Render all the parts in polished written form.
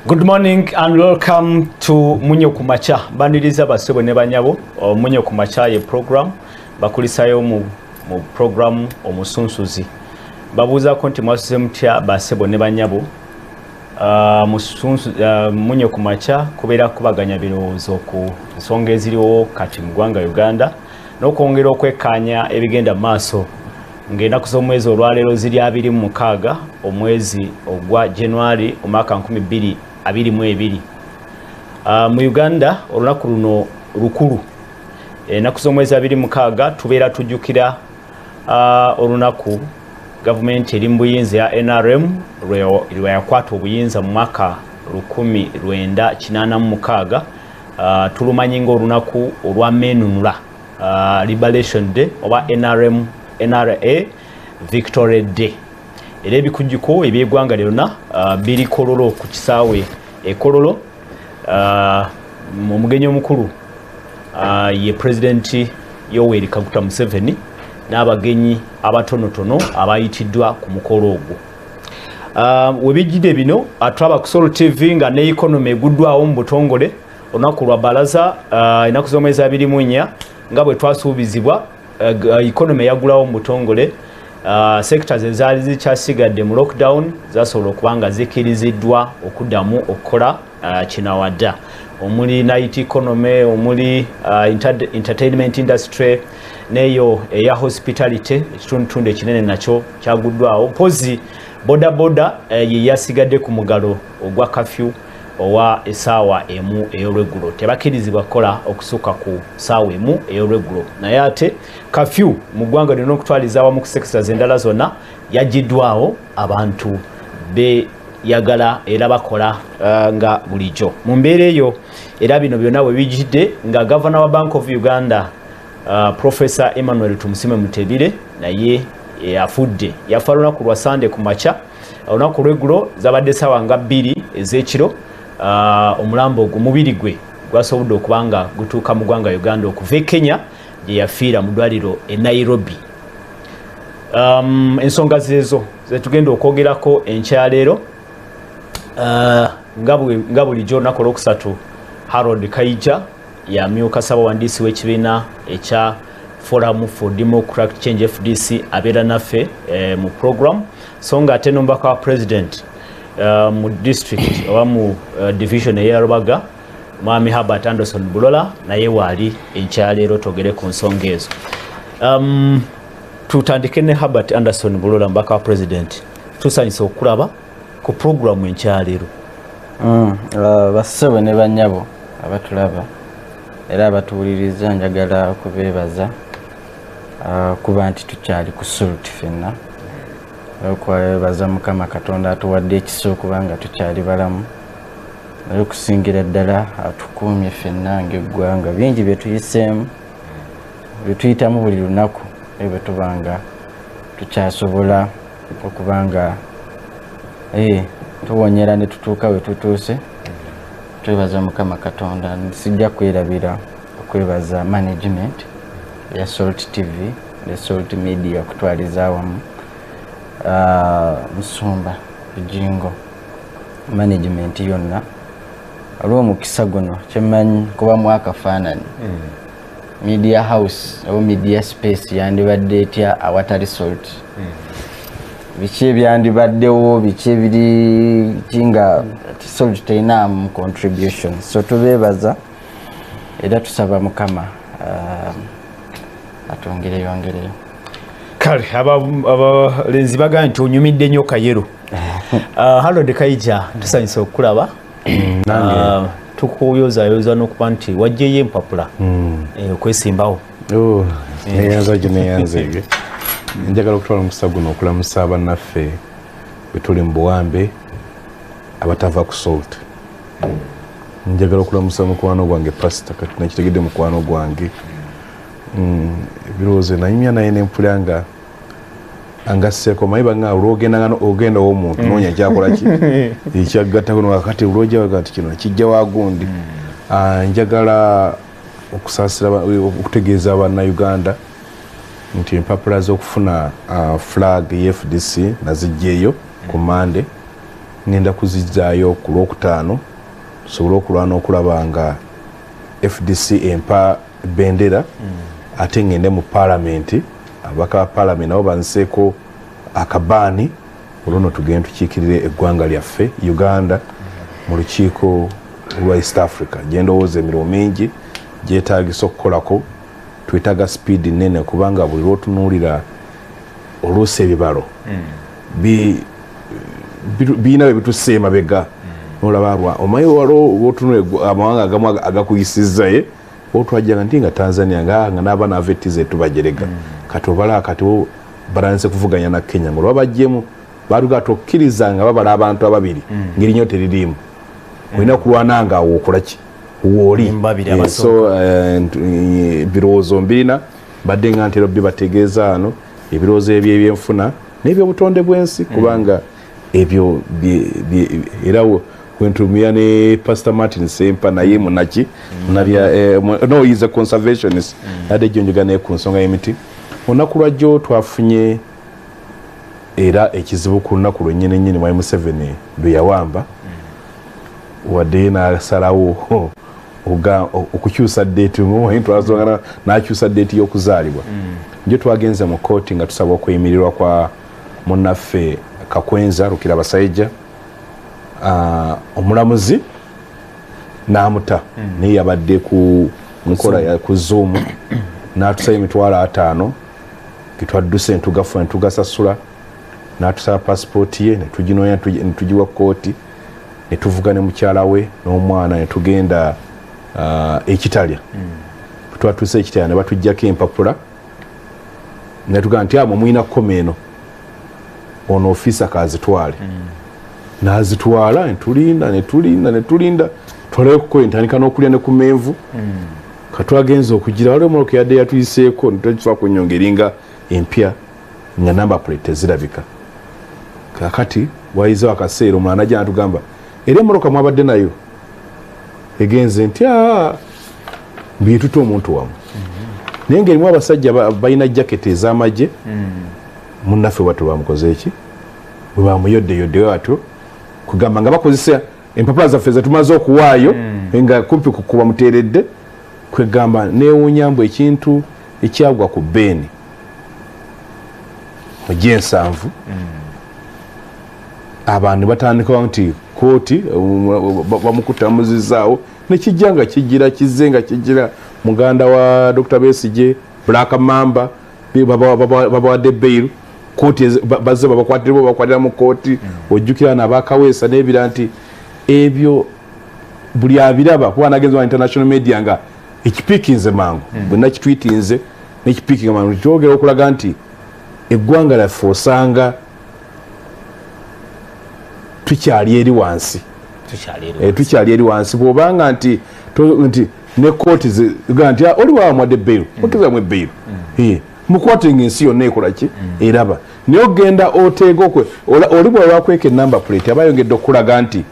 Good morning and welcome to Munyo Kumacha. Baniriza basebo ne banyabo. Munyo Kumacha ye program bakulisayo mu program omusunsuzi. Babuuzaako nti mwasuze mutya basebo ne banyabo. Munyo Kumacha kubeera kubaganya birowoozo ku nsonga eziriwo kati mu ggwanga Uganda n'okwongera okwekkaanya ebigenda mu maaso ng'ennaku z'omwezi olwaleero ziri 26 omwezi ogwa January omwaka 2022. Mu Uganda olunaku luno lukulu. Ennaku z'omwezi 26 tubeera tujjukira olunaku gavumenti eri mu buyinza ya NRM lwe yakwata obuyinza mu mwaka 1986. Tulumanyi ng'olunaku olwa menunula, Liberation Day oba NRM NRA Victory Day. Era ebikujjuko eby'eggwanga lyonna biri Kololo ku kisaawe e Kololo. Omugenyi omukulu ye Pulezidenti Yoweri Kaguta Museveni n'abagenyi abatonotono abayitiddwa ku mukolo ogwo. Webijjidde bino atulaba ku Salt TV nga ne economy eguddwawo mu butongole olunaku lwa balaza, ennaku z'omwezi 24, nga bwe twasuubizibwa. Economy yagulawo mu butongole. Sectors ezaali zikyasigadde mu lockdown zasobola okuba nga zikkiriziddwa okuddamu okukola kinawadda, omuli night economy, omuli entertainment industry neyo eya hospitality. Ekitundutundu ekinene nakyo kyaguddwawo, mpozi boda boda ye yasigadde ku mugalo ogwa kafyu owa essaawa 1 ey'olweggulo. Tebakkirizibwa kukola okusukka ku ssaawa 1 ey'olweggulo. Naye ate kafyu mu ggwanga lyonna okutwaliza awamu ku sectors endala zonna yagiddwawo. Abantu beyagala era bakola nga bulijjo mu mbeera eyo. Era bino byonna bwe bijjidde nga gavana wa Bank of Uganda, Professor Emmanuel Tumusime Mutebile, naye afudde. Yafa lunaku lwa Sande ku makya. Olunaku lweggulo zabadde sawa nga 2 ez'ekiro. Omulambo ogwo, mubiri gwe gwasobodde okuba nga gutuuka mu ggwanga Uganda okuva e Kenya gye yafiira mu ddwaliro e Nairobi. Ensonga zeezo zetugenda okwogerako enkyaleero. Nga bulijjo olunaku olwokusatu, Harold Kaija yamyuka ssabawandiisi w'ekibiina ekya Forum for Democratic Change, FDC, abeera naffe mu program. So nga ate n'omubaka wa president mu district oba mu division eya Rubaga, mwami Herbert Anderson Bulola, naye waali enkyaleero twogere ku nsonga ezo. Tutandike ne Herbert Anderson Bulola, mubaka wa president. Tusanyusa okulaba ku programu enkyaleero. Bassebo ne bannyabo abatulaba era abatuwuliriza, njagala okubeebaza kuba nti tukyali ku Salt ffenna, okwebaza Mukama Katonda atuwadde ekisa okuba nga tukyali balamu, naye okusingira ddala atukuumye ffenna ng'eggwanga. Bingi bye tuyiseemu, bye tuyitamu buli lunaku, naye bwe tuba nga tukyasobola okuba nga tuwonyera ne tutuuka we tutuuse, twebaza Mukama Katonda. Sijja kwerabira okwebaza management ya Salt TV ne Salt Media okutwaliza awamu, Musumba Bujingo, management yonna, olw'omukisa guno. Kyemmanyi kubamu akafaananyi media house oba media space yandibadde etya awatali Salt? Biki ebyandibaddewo? Biki ebiri kinga Salt terinaamu contribution? So tubeebaza era tusaba Mukama atwongereyongereyo. Kale abalenzi bagamba nti onyumidde nnyo kayero. Harold Kaija, tusanyusa okulaba. Tukuyozayoza n'okuba nti wajjeyo empapula okwesimbawo. Oh, neyanza gye neyanzeege. Njagala okutwala omukisa guno okulamusa bannaffe bwe tuli mu buwambe abatava ku Salt. Njagala okulamusa mukwano gwange Pasita. Kati nakitegedde mukwano gwange. Ebirowoozo nanyumya naye nempulira nga angasseeko manyi banga olwogenda ogenda ow'omuntu noonya kyakola ki ekyagattako. Kati olwojaga nti kino kijja wagundi. Njagala okusaasira, okutegeeza Bannayuganda nti empapula z'okufuna flag ye FDC nazijjeeyo ku Mande. Ngenda kuzizaayo ku Lwokutaano, tusobole okulwana okulaba nga FDC empa bendera, ate ngende mu paalamenti, ababaka ba paalamenti nabo banseeko akabaani, olwono tugende tukiikirire eggwanga lyaffe Uganda mu lukiiko lwa East Africa. Gyendowooza emirimu mingi gyetagisa okukolako. Twetaaga sipiidi nene, kubanga buli lwotunuulira oluusi ebibalo birina bwe bitussa emabega. Nolaba lwa omanyi waliwo wotunula amawanga agamu agakuyisizza ye otwajjanga nti nga Tanzania nga n'abaana ava etiza etubajerega. Kati obala kati batandise kuvuganya na Kenya, nga olwabajjemu batugaa tokkiriza nga babala abantu ababiri, ngeri nyo teririimu, olina kulwana nga awo okolaki wooli. So ebirowoozo mbirina, mbadde nga ntera bibategeeza ano ebirowoozo ebyo ebyenfuna n'ebyobutonde bw'ensi, kubanga ebyo era wentumira ne Pastor Martin Sempa, naye munaki nabya no, he is a conservationist. Adde jjo njoga naye ku nsonga y'emiti. Olunaku lwajjo twafunye era ekizibu ku lunaku lwennyini nnyini Mwami Museveni lwe yawamba, wadde n'asalawo okukyusa date, twasonga n'akyusa date y'okuzaalibwa. Njo twagenze mu kooti nga tusaba okuyimirirwa kwa munnaffe Kakwenza Rukira Basajja, omulamuzi n'amuta, naye yabadde ku nkola ku Zoom, n'atusaba 50,000 getwadduse netugafuna netugasasula, n'atusaba pasipooti ye netuginoonya netugiwa kooti, netuvuga ne mukyala we n'omwana netugenda ekitalya. Twatuuse ekitalya ne batuggyako empapula, netugamba nti amwe mulina kukoma eno, ono ofiisa kazitwale. Nazitwala, netulinda netulinda netulinda, twalayo kukola ntandika n'okulya ne ku menvu. Katwagenza okugira waliwo emotoka yadde yatuyiseeko, netugifaa ku nyonga eringa empya nga number plate tezirabika. Kakati wayizewo akaseera, omulala najja natugamba era emotoka mwabadde nayo egenze, nti mbyetuta omuntu wamu, naye ngaerimu abasajja balina jaketi ez'amagye. Munnaffe bwatyo bamukoze eki, bwe bamuyoddeyodde batyo, kugamba nga bakozesa empapula zaffe zetumaze okuwaayo, nga kumpi kukuba muteeredde. Kwegamba newuunya mbu ekintu ekyagwa ku Beeni mu gyensanvu, abantu batandikawo nti kooti bamukutta bamuzizaawo, nekijja nga kijira kizze nga kijira muganda wa Dr Besigye, Black Mamba, babawadde bail, kooti bazze babakwatira, babakwatira mu kooti. Ojjukira nabakaweesa n'ebira nti ebyo buli abiraba, kuba nagenza wa international media nga ekipiikinze mangu, bwe nakitwitinze nekipiikinga mangu, kyogera okulaga nti eggwanga lyaffe osanga tukyali eri wansi, tukyali eri wansi. Bwobanga nti nti ne kooti ga nti oli wamwadde bail, okizamu bail, mukwate nga ensi yonna ekola ki eraba, naye ogenda oteega okwe oli bwalwakweka enumber plate, aba ayongedde okulaga nti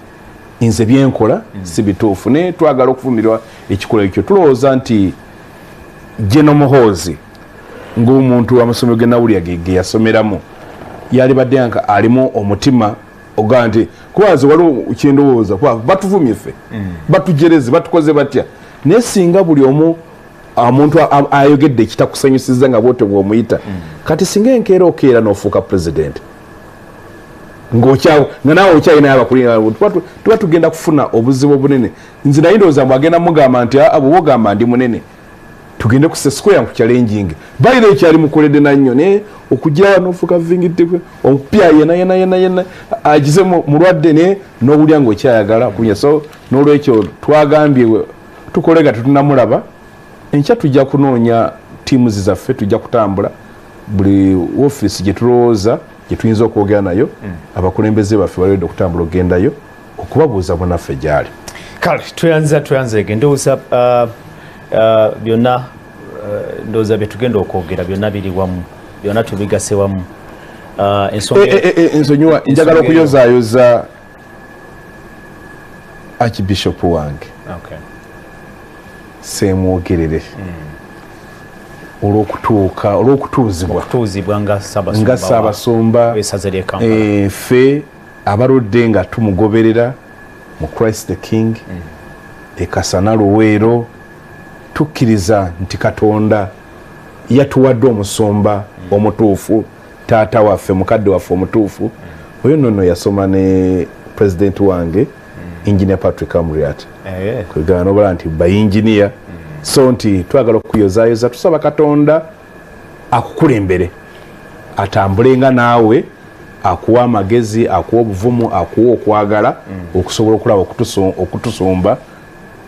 nze byenkola si bituufu. Naye twagala okuvumirwa ekikolwa ekyo. Tulowooza nti General Muhoozi ng'omuntu amasomero ge nawulira ge yasomeramu, yalibadde nga alimu omutima ogamba nti kubaze waliwo kyendowooza, kuba batuvumye ffe, batujereze, batukoze batya, naye singa buli omu omuntu ayogedde ekitakusanyusiza nga bwotyo bwomuyita, kati singa enkeera okeera n'ofuuka president nga naawe okyalinayo abakulira, tuba tugenda kufuna obuzibu obunene. Nze naye ndowooza mbu agenda mugamba nti aa bwoba ogamba ndi munene, tugende ku square nku challenging bayira ekyali mukoledde nannyo, naye okugira nofuuka vingidde omupya yena yena yena yena agize mulwadde, naye n'owulya ng'okyayagala kunya. So n'olwekyo twagambye tukole nga tetunamulaba. Enkya tujja kunoonya teams zaffe, tujja kutambula buli ofiisi gye tulowooza gye tuyinza okwogera nayo. Abakulembeze baffe balwedde okutambula okugendayo okubabuuza munaffe gyali. Kale tweyanza, tweyanzege. Ndowooza byonna, ndowooza byetugenda okwogera byonna biri wamu, byonna tubigase wamu. Ensonyiwa, njagala okuyozaayoza Archbishop wange Semwogerere olw'okutuuka, olw'okutuuzibwa nga Ssaabasumba. Ffe Abaludde nga tumugoberera mu Christ the King ekasana Luweero, tukkiriza nti Katonda yatuwadde omusumba omutuufu, taata waffe, mukadde waffe omutuufu. Oyo nno yasoma ne president wange, Engineer Patrick Amuriat, kwegana nobala nti bayinginiya. So nti twagala okuyozayoza, tusaba Katonda akukulembere, atambulenga naawe, akuwa amagezi, akuwa obuvumu, akuwa okwagala okusobola okulaba okutusumba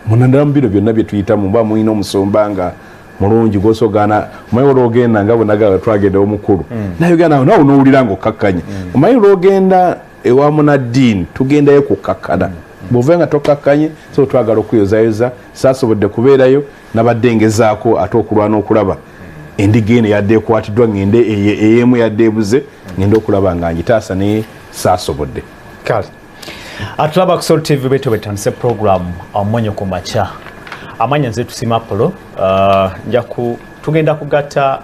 munandala mu bino byonna bye tuyitamu. Mba mulina omusumba nga mulungi gwosogaana, omanyi olwogenda nga bwenagala twagenda omukulu nayogera nawe nowulira nga okkakkanye. Omanyi olwogenda ewa munaddiini, tugendayo kukkakkana, bwova nga tokkakkanye. So twagala okuyozayoza. Saasobodde kubeerayo, nabadde ngezaako ate okulwana okulaba endiga eno yadde ekwatiddwa, ngende eyemu yadde ebuze, ngende okulaba nga ngitaasa, naye saasobodde. Kale atulaba ku Salt TV, beto betandise program Omumonyo ku Makya. Amanya nze Tusima Apollo. Nja ku tugenda kugatta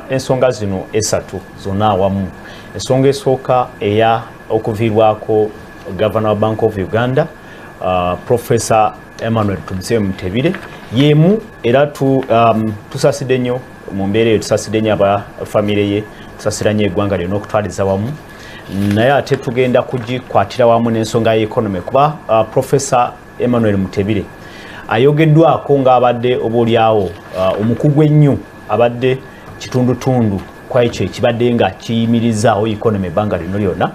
ensonga zino esatu zonna awamu. Ensonga esooka eya okuviirwako Governor wa Bank of Uganda, Professor Emmanuel Tumusiime Mutebile, yemu era tusasidde nnyo mu mbeera eyo, tusasidde nnyo aba famire ye, tusasira nnyo eggwanga lyonna okutwaliza wamu. Naye ate tugenda kugikwatira wamu n'ensonga ya economy, kuba Professor Emmanuel Mutebile ayogeddwako ng'abadde obaoliawo omukugu ennyo, abadde kitundutundu kwa ekyo ekibadde nga kiyimirizaawo economy ebbanga lino lyonna.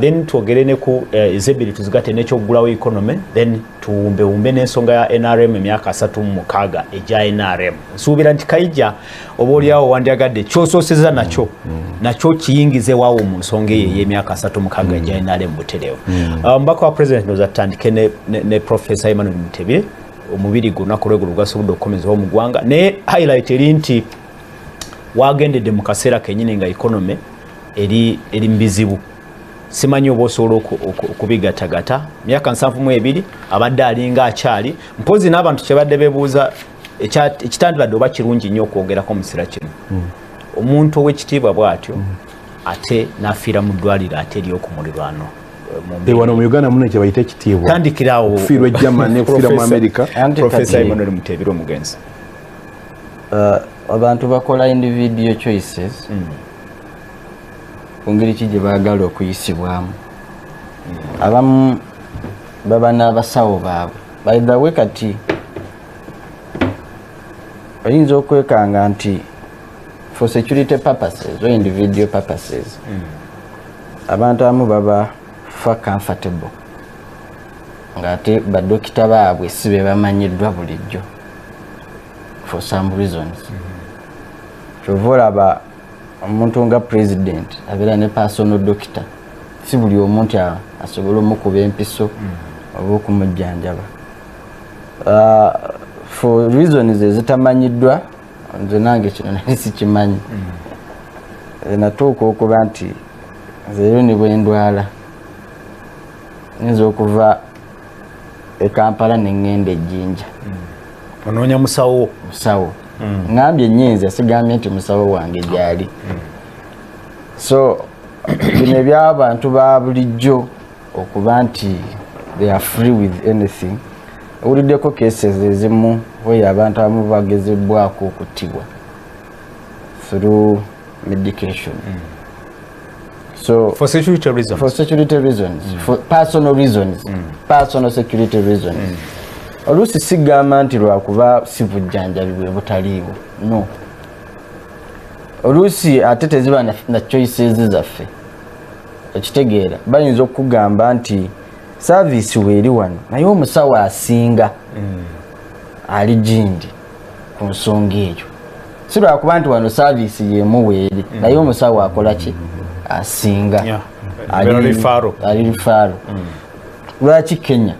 Then twogere ne ku ezebbiri tuzigatte n'ekyokugulawo economy, then tuwumbewumbe n'ensonga ya NRM, emyaka 36 egya NRM. Nsuubira nti Kaija oba oliawo wandyagadde kyosooseza nakyo nakyo kiyingize waawo mu nsonga eyo ey'emyaka 36 egya NRM butereevu. Omubaka wa president, ndowooza tutandike ne Professor Emmanuel Mutebile. Omubiri gwe olunaku lweggulo gwasobodde okukomezebwa mu ggwanga, naye highlight eri nti wagendedde mu kaseera kenyini nga economy eri mu bizibu. Simanyi oba osobola okubigatagata. Myaka 72 abadde alinga akyali mpozi n'abantu kyebadde bebuuza ekitandibadde oba kirungi nnyo okwogerako mu kisera kino. Omuntu ow'ekitiibwa bw'atyo ate n'afiira mu ddwaliro ate ery'okumulirwano mu mbeera. Wano mu Uganda muno kyebayita ekitiibwa. Tandikirawo. Okufiirwa e Germany, okufiira mu America. Anti Professor kati, Emmanuel Mutebile omugenzi. Abantu bakola individual choices ku ngeri ki gye baagala okuyisibwamu. Abamu baba n'abasawo baabwe. By the way, kati oyinza okwekanga nti for security purposes or individual purposes, abantu abamu baba fa comfortable ng'ate badokita baabwe si be bamanyiddwa bulijjo for some reasons. Kyova olaba omuntu nga president abeera ne personal doctor, si buli omu nti asobola omukuba empiso oba okumujjanjaba. For reasons ezitamanyiddwa, nze nange kino nali sikimanyi. Natuuka okuba nti nze leero ne bwe ndwala, nyinza okuva e Kampala neŋŋenda ejjinja. Onoonya musawo. Musawo. Ŋŋambye nnyinza, sigambye nti musawo wange gyali. So bino ebyabantu ba bulijjo okuba nti they are free with anything, owuliddeko cases ezimu oyo abantu abamu bagezebwako okuttibwa through medication. So for security reasons. For security reasons, for personal reasons, personal security reasons. Oluusi sigamba nti lwakuba si bujjanjabi bwe butaliiwo, no, oluusi ate teziba na choices zaffe. Okitegeera, bayinza okukugamba nti service weeri wano, naye omusawo asinga ali gindi ku nsonga eyo. Si lwakuba nti wano service yemu weeri, naye omusawo akola ki asinga Beera referral. Ali referral. Lwaki Kenya?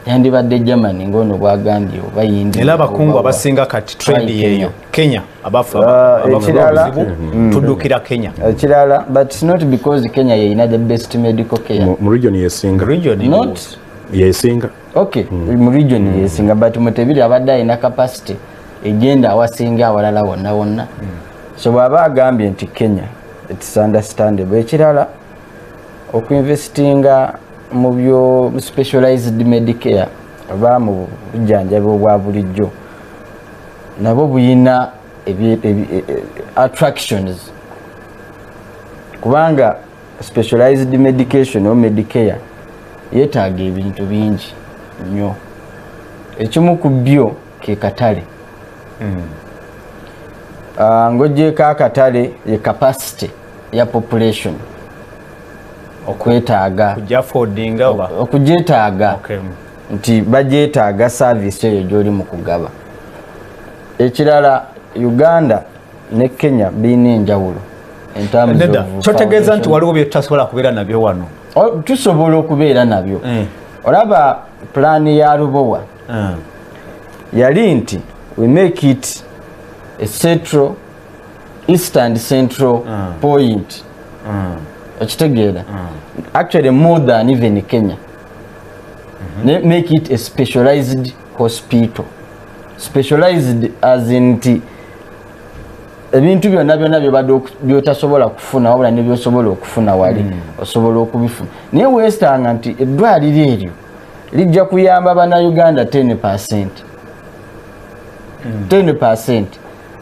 Yandibadde Germany ngaono bwagambye, oba India, era abakungu oba- abasinga kati trend Why yeeyo Kenya, abafa abafa ekirala- obuzibu tuddukira Kenya. Ekirala, but it's not because Kenya yeyina the best medical care. Mu region yesinga. Region. Not Yesinga. Okay, mu region yesinga, but Mutebile abadde alina capacity egenda awasinga awalala wonna wonna. So bw'aba agambye nti Kenya, it's understandable. Ekirala, Okuinvestinga mu byo specialized medicare oba mu bujjanjabi obwa bulijjo nabo buyina attractions, kubanga specialized medication or medicare yeetaaga ebintu bingi nnyo. Ekimu ku byo ke katale. Ng'ogyeko akatale, ye capacity ya population okwetaaga Okuaffordinga oba? Okugyetaaga, nti bagyetaaga service eyo gy'oli mu kugaba. Ekirala, Uganda ne Kenya birina enjawulo in terms Nedda, of kyotegeeza nti foundation. waliwo bye tutasobola kubeera nabyo wano? Tusobola okubeera nabyo. Olaba pulaani ya Lubowa yali nti we make it a central, east and central point. Okitegeera? Actually more than even Kenya. Make it a specialized hospital, specialized as in nti ebintu byonna byonna byobadde byotasobola kufuna, wabula nebyosobola okufuna wali osobola okubifuna. Naye weesanga nti eddwaliro eryo lijja kuyamba Bannayuganda 10%, 10%,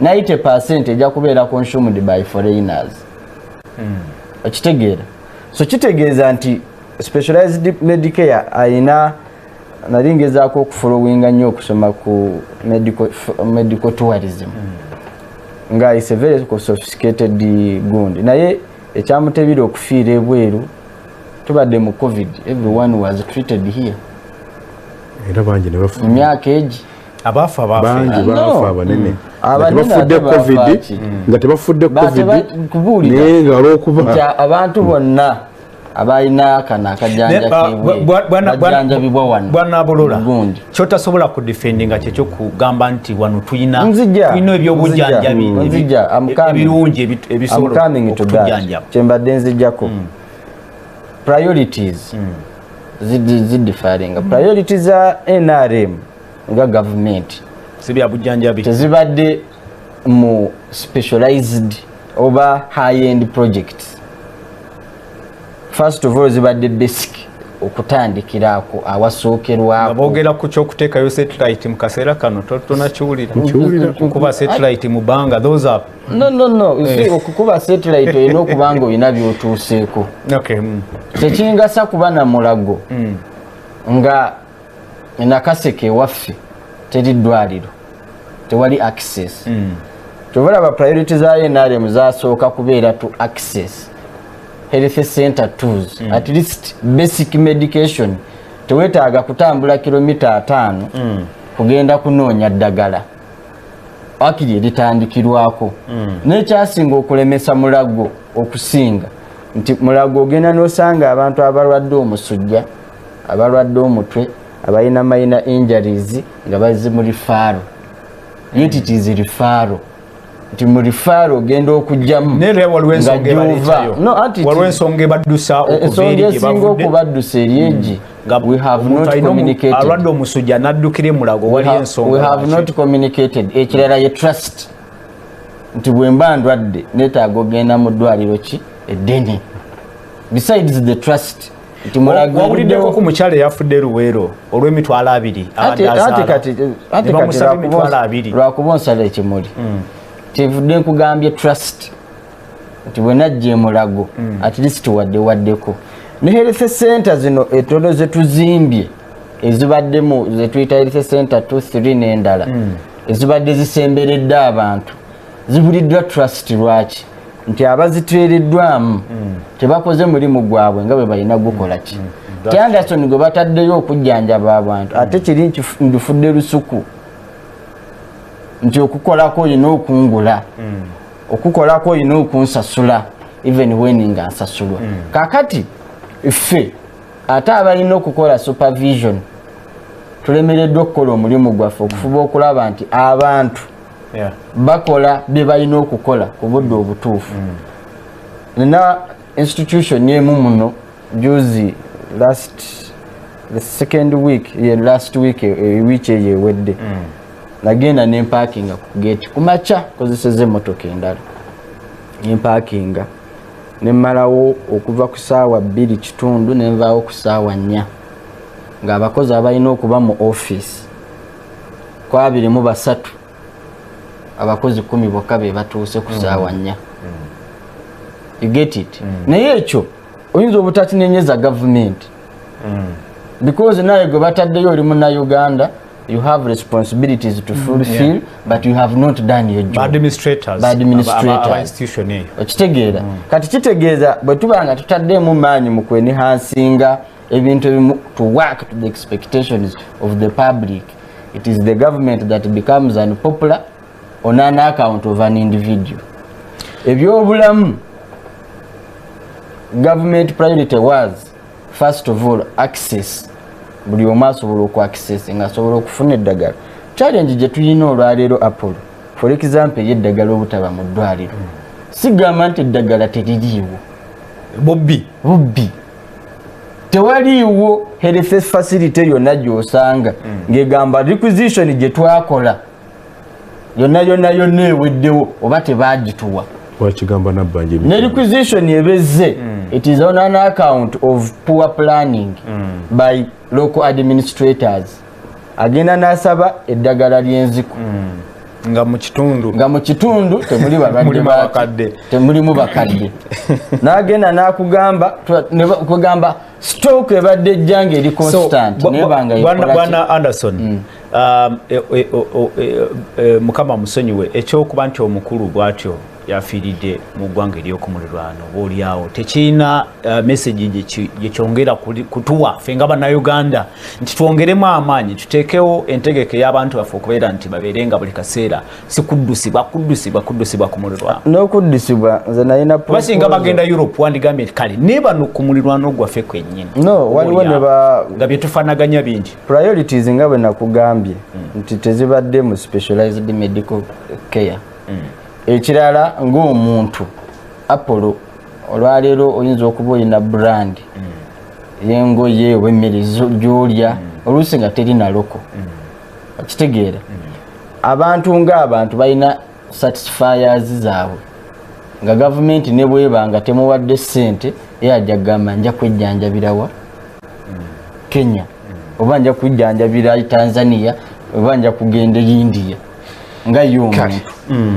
90% ejja kubeera consumed by foreigners. Okitegeera? So kitegeeza nti specialized medicare ayina, nali ngezaako okufollowinga nnyo okusoma ku medical tourism, nga is a very sophisticated gundi, naye ekyamutebera okufiira ebweru, tubadde mu COVID, everyone was treated here. Era bangi ne bafa. Mu myaka egi. Abaafa baafa. Bangi No. baafa abanene nga Abanene tebafudde ate baafa COVID, ki? Nga tebafudde COVID, Kubuulira naye nga olwokuba nti abantu bonna abalina kano akajanja kebweru bajjanjabibwa wano. Bwana Bulola, Gundi. kyotasobola kudefendinga kyekyokugamba nti wano tulina Nzija, tulina ebyobujjanjabi nzija, I'm coming. ebirungi I'm ebisobola coming to that. okutujjanjaba. Kyembadde nzijjako, priorities zidiffaringa. Priorities za NRM nga gavumenti Si bya bujjanjabi. tezibadde mu specialized oba high end projects. First of all, zibadde basic, okutandikirako awasookerwako. Boogera ku kyokuteekayo satellite mu kaseera kano, tonakiwulira? Nkiwulira. Kuba satellite mu bbanga, those are No, you see, okukuba satellite olina okuba nga olina byotuuseeko. Okay. Tekingasa kuba na Mulago nga Nakaseke ewaffe teri ddwaliro, tewali access. Kyova olaba priority za NRM zasooka kubeera to access health center tools, at least basic medication. Tewetaaga kutambula kilomita 50 kugenda kunoonya ddagala, wakiri eritandikirwako. Nekyasinga okulemesa Mulago okusinga nti Mulago ogenda n'osanga abantu abalwadde omusujja, abalwadde omutwe, abalina minor injuries nga bazze mu referral. Yet it is referral, nti mu referral ogenda okugjamu Naye era waliwo nga ensonga gy'ova. ebaleetayo. No, anti Waliwo ensonga ebaddusa okuva ensonga eri gye esinga bavudde. okubaddusa eri egi, Nga we have omuntu not alina communicated. alwadde omusujja n'addukira e Mulago, We waliyo ensonga we have lwaki? not communicated. Ekirala ye trust, nti bwe mba ndwadde neetaaga ogenda mu ddwaliro ki eddene. Besides the trust nti Mulago Wawuliddeko eruddewo- ku mukyala eyafudde Luweero olw'emitwalo 20? Ate Abadde azaala. kati Ne ate kati bamusaba emitwalo 20. lwakuba onsala ekimuli, kyenvudde nkugambye trust, nti bwe najja emulago at least wadde waddeko ne health center zino etono zetuzimbye, ezibaddemu zetuyita health center 2, 3 n'endala ezibadde zisemberedde abantu, zibuliddwa trust. Lwaki? Nti abaziteereddwamu tebakoze mulimu gwabwe nga bwe balina gukola. Ki ti Anderson gwe bataddeyo okujjanjaba abantu, ate kiri ndufudde lusuku nti okukolako olina okungula, okukolako olina okunsasula, even when nga nsasulwa. Kakati ffe ate abalina okukola supervision tulemereddwa okukola omulimu gwaffe, okufuba okulaba nti abantu bakola bye balina okukola ku budde obutuufu. Nina institution emu muno juzi, last the second week, ye last week, wiiki eyo ewedde, nagenda nempakinga ku gate kumakya, kozeseza emotoka endala, nempakinga. Nemmalawo okuva ku ssaawa 2:15 nenvaawo ku ssaawa 4, ng'abakozi abalina okuba mu ofiisi ku 23, abakozi 10 bokka be batuuse ku ssaawa 4. You get it? Naye ekyo oyinza obutakinenyeza gavumenti, because naye gwe bataddeyo oli munnauganda, you have responsibilities to fulfill, but you have not done your job. Administrators, Ba administrators. aba institution eyo. Okitegeera? Kati kitegeeza bwe tuba nga tutaddemu maanyi mu kwenhancinga ebintu ebimu to work to the expectations of the public, it is the government that becomes unpopular on an account of an individual. Ebyobulamu, government priority was first of all access. Buli omu asobola okuaccess nga asobola okufuna eddagala. Challenge gye tulina olwaleero, Apollo, for example, ey'eddagala obutaba mu ddwaliro, sigamba nti eddagala teririiwo. Bobbi. Bubbi. Tewaliiwo health facility yonna gy'osanga ng'egamba requisition gye twakola yonna yonna yonna eweddewo oba tebagituwa. Wakigamba nabbanja. Ne requisition ebezze, it is on an account of poor planning by local administrators. Agenda n'asaba eddagala ly'enziku nga mu kitundu nga mu kitundu temuli balwadde. Mulimu abakadde. Temulimu bakadde. N'agenda n'akugamba kugamba stock ebadde ejja nga eri constant, nebanga ekola ki? Bwana Anderson, Mukama musonyiwe, ekyokuba nti omukulu bw'atyo yafiiridde mu ggwanga ery'okumulirwano, oba oliawo tekirina message gyekyongera kutuwa ffe nga Bannayuganda nti twongeremu amaanyi, tuteekewo entegeka ey'abantu baffe okubeera nti babeere nga buli kaseera si kuddusibwa, kuddusibwa, kuddusibwa ku mulirwano? N'okuddusibwa, nze nalina basinga bagenda Europe, wandigambye nti kale ne bano ku mulirwano gwaffe kwennyini. No, waliwo ne nga byetufaanaganya bingi. Priorities nga bwe nakugambye nti tezibadde mu specialized medical care. Ekirala, ng'omuntu Apollo, olwaleero oyinza okuba olina brand y'engoye oba emmere gy'olya, oluusi nga teri na local. Okitegeera? Abantu ng'abantu balina satisfiers zaabwe, nga gavumenti ne bweba nga temuwadde ssente, ye ajja kugamba nja kwejjanjabirawa Kenya, oba nja kujjanjabira Tanzania, oba nja kugenda e India nga ye omuntu.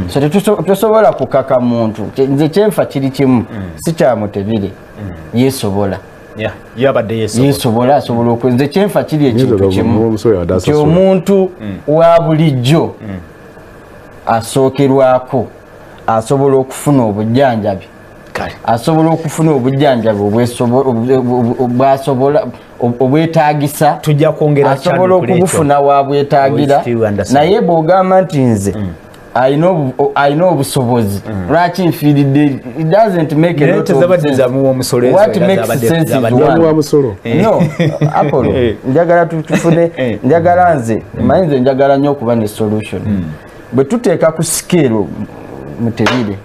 So tosobola kukaka muntu. Nze kyenfa kiri kimu, si kyamutebire, yesobola. Yeah, yabadde yesobola. Yesobola, asobola nze kyenfa kiri ekintu Nyinza kimu, omusolo yadde nti asasula. omuntu wa bulijjo asookerwako, asobola okufuna obujjanjabi, asobola okufuna obujjanjabi bwasobola obwetagisa, Tujja kwongera asobola channel kuli ekyo. okubufuna wabwetagira. We still understand. Naye bw'ogamba nti nze alina obusobozi, lwaki nfiiridde? It doesn't make a Naye lot of tezabadde sense. zamuwa omusolo ezo, What era makes sense is zabadde- one. Wa musolo. No, Apollo, njagala tufune, njagala nze manyi, nze njagala nnyo okuba ne solution. Bwe tuteeka ku scale Mutebire,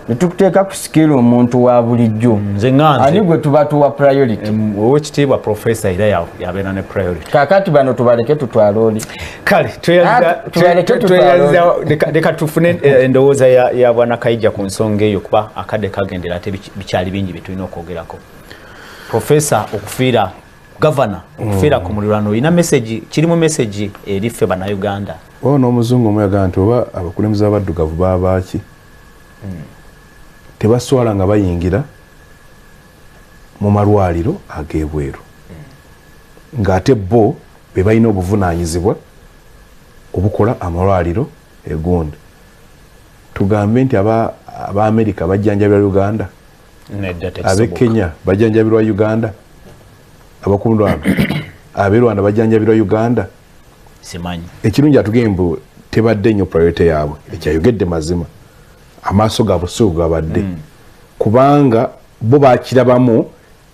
ne tuteeka ku scale omuntu wa bulijjo, Nze nga nze ani gwe tuba tuwa priority? Owekitiibwa profesa era yabeera ne priority. Kakati bano tubaleke, tutwale oli. Kale. Ah, tubaleke tutwale. Leka tufune endowooza ya bwana Kaija ku nsonga eyo, kuba akadde kagendera ate bikyali bingi byetulina okwogerako. Profesa okufiira, gavana okufiira ku mulirwano, olina message, kirimu message eri ffe Bannayuganda? Oba n'omuzungu omu yagamba nti oba abakulembeze abaddugavu baabaaki tebaswala nga bayingira mu malwaliro ag'ebweru, ng'ate bo be balina obuvunaanyizibwa obukola amalwaliro egundi. Tugambe nti aba Amerika bajjanjabira Uganda? Nedda, tekisoboka. Ab'e Kenya bajjanjabirwa Uganda? Abakumulwano ab'e Rwanda bajjanjabirwa Uganda? Simanyi. Ekirungi atugende mbu tebadde nnyo priority yaabwe. Ekyayogedde mazima, amaaso gaabwe si gabadde, kubanga bo bakirabamu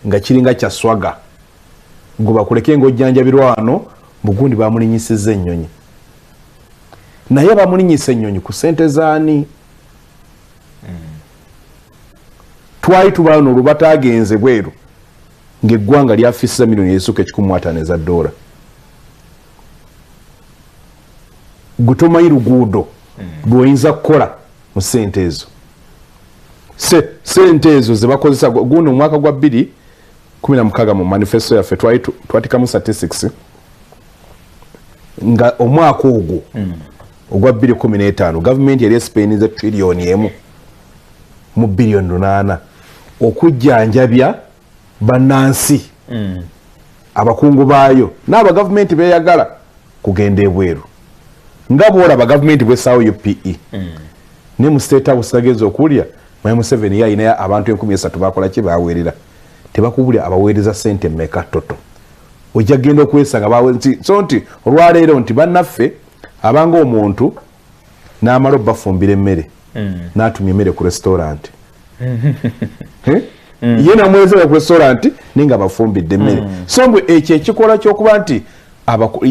nga kiringa kya swaga, gwe bakuleke ngaojjanjabirwa wano, bugundi bamulinyisiza ennyonyi. Naye bamulinyisa ennyonyi ku sente zaani? Twali tubano olubatagenze bweru ng'eggwanga lyafisiza miliyoni esuka 150 eza dola. Gwe tomanyi luguudo lwoyinza kukola mu sente ezo. Sente ezo zebakozesa guno omwaka gwa 2016 mu manifesto yaffe twatikamu statistics nga omwaka ogwo ogwa 2015 gavumenti yali espenize triliyoni 1 mu biliyoni 8 okujjanjabya bannansi abakungu baayo n'aba gavumenti beeyagala kugenda ebweru nga bw'olaba gavumenti bwessaawo UPE ne mu State House tageza okulya Mwami Museveni ye alina abantu 3,000 bakola ki baweerera tebakubulya abaweereza sente mmeka toto ojja kugenda okwesanga bawe so nti olwaleero nti bannaffe abanga omuntu n'amala obbafumbira emmere n'atumya emmere ku restaurant ye namwezera ku restaurant naye nga bafumbidde emmere so mbwe ekyo ekikola ky'okuba nti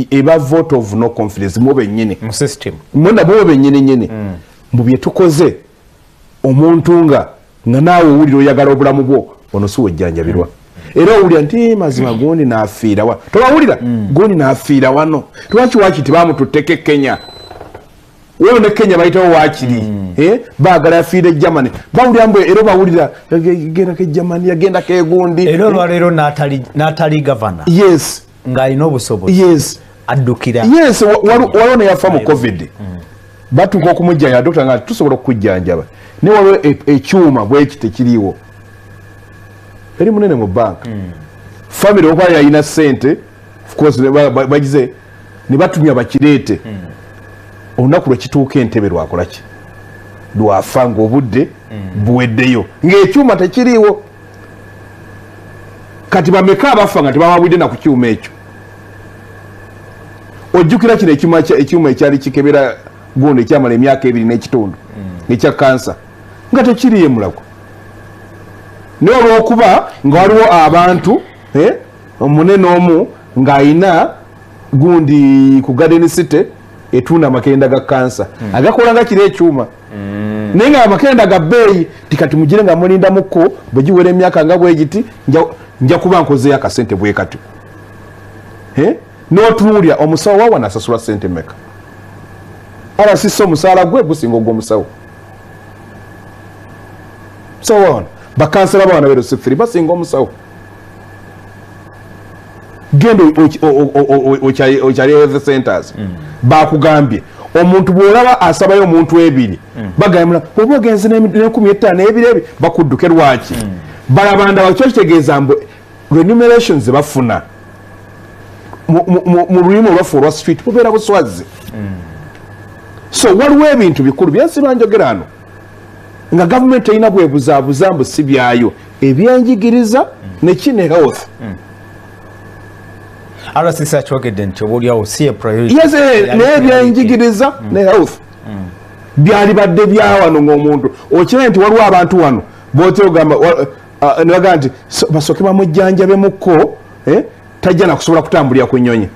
eba vote of no confidence mu bennyini mu system munda mu bennyini nnyini mu bye tukoze omuntu nga naawe owulira oyagala obulamu bwo ono si wejjanjabirwa era owulira nti mazima gundi n'afiira wa tobawulira gundi n'afiira wano lwaki waki tibamututteko e Kenya wewe ne Kenya bayitawo waakiri baagala afiire e Germany bawulira mbu era bawulira yagendako e Germany yagendako egundi era olwaleero n'atali gavana yes ng'alina obusobozi yes addukira yes waliwo neyafa mu COVID batuuka okumujjanjaba dokita nga tusobola okukujjanjaba naye waliwo ekyuma bweki tekiriiwo eri munene mu banka family okuba yalina ssente of course bagize ne batumya bakireete olunaku lwe kituuka Entebbe lwakola ki lwafa ng'obudde buweddeyo ng'ekyuma tekiriiwo kati bameka abafa nga tebababwidde na ku kyuma ekyo ojjukira kino ekyuma ekyali kikebera gundi ekyamala emyaka 2 n'ekitundu ekya kansa nga tekiriyo Mulago naye olw'okuba nga waliwo abantu omunene omu ng'ayina gundi ku Garden City etunda amakerenda ga kansa agakola nga kiri ekyuma naye nga amakerenda ga bbeeyi tikati mugire nga mulindamuko bwe giwera emyaka nga bwe giti nja kuba nkozeeyo akasente bwe katyo n'otunuulira omusawo wawa nasasula sente mmeka RCC omusaala gwe gusinga ogw'omusawo musawo wano bakansala bawana bero sifiri basinga omusawo genda okyali health centers bakugambye omuntu bw'olaba asabayo omuntu ebiri bagambula oba ogenze n'15 ebiri ebi bakudduke lwaki balabanda bakyo kitegeeza mbu remunerations bafuna mu lulimi olwaffe olwa street bubeera buswazi so waliwo ebintu bikulu byensiba njogera ano nga gavumenti erina bwebuzaabuza mbu si byayo ebyenjigiriza nekine health RCC akyogedde nti obaoliawo si a priority yes naye ebyenjigiriza ne health byalibadde byawano ng'omuntu okimanyi nti waliwo abantu wano bwotera ogamba nebagamba nti basooke bamujjanjabemukko tajja nakusobola kutambulira ku nnyonyi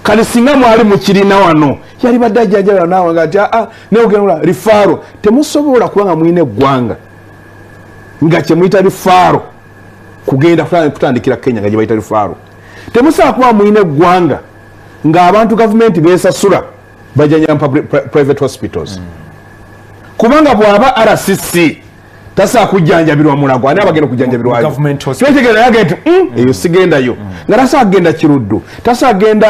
kale singa mwali mukirina wano yalibadde ajjanjabira naawe nga nti aa naye ogenda referral temusobola kuba nga mulina eggwanga nga kyemuyita referral kugenda kutandikira Kenya nga gye bayita referral temusobola kuba mulina eggwanga ng'abantu gavumenti beesasula bajjanja mu private hospitals kubanga bw'aba RCC tasobola kujjanjabirwa Mulago ani abagenda okujjanjabirwayo kitegeeza nti eyo sigendayo nga tasobola kugenda Kiruddu tasobola kugenda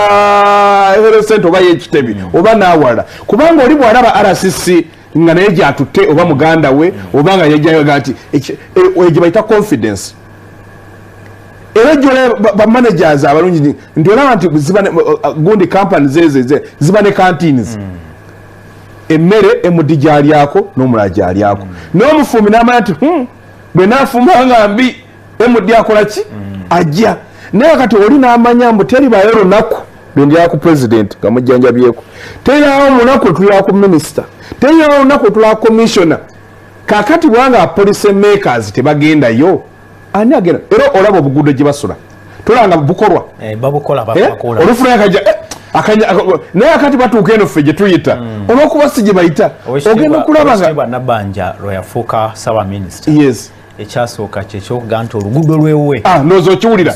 health center oba y'Ekitebi oba n'awalala kubanga oli bw'alaba RCC nga naye gyatutte oba muganda we oba nga yejjayo nti eyo gye bayita confidence era gyolaba ba managers abalungi nti olaba nti gundi company zeze ziba ne canteens emmere MD gy'alyako n'omulala gy'alyako n'omufumbi n'amanya nti bwe naafumba nga mbi MD akola ki ajja naye kati oli n'amanya mbu teribayo lunaku lwe ku president nga mujjanjabyeko terinawo olunaku lwe ku minister terinawo olunaku lwe commissioner kakati bwanga policy makers tebagendayo ani agenda era olaba obuguudo gye basula tolanga bukolwa babukola olufuna akajja naye akati batuuka eno ffe gye tuyita olwokuba si gye bayita ogenda okulaba nga Nabbanja lwe yafuuka ssaabaminisita yes ekyasooka kyekyokuga nti oluguudo lwewuwe ndowooza okiwulira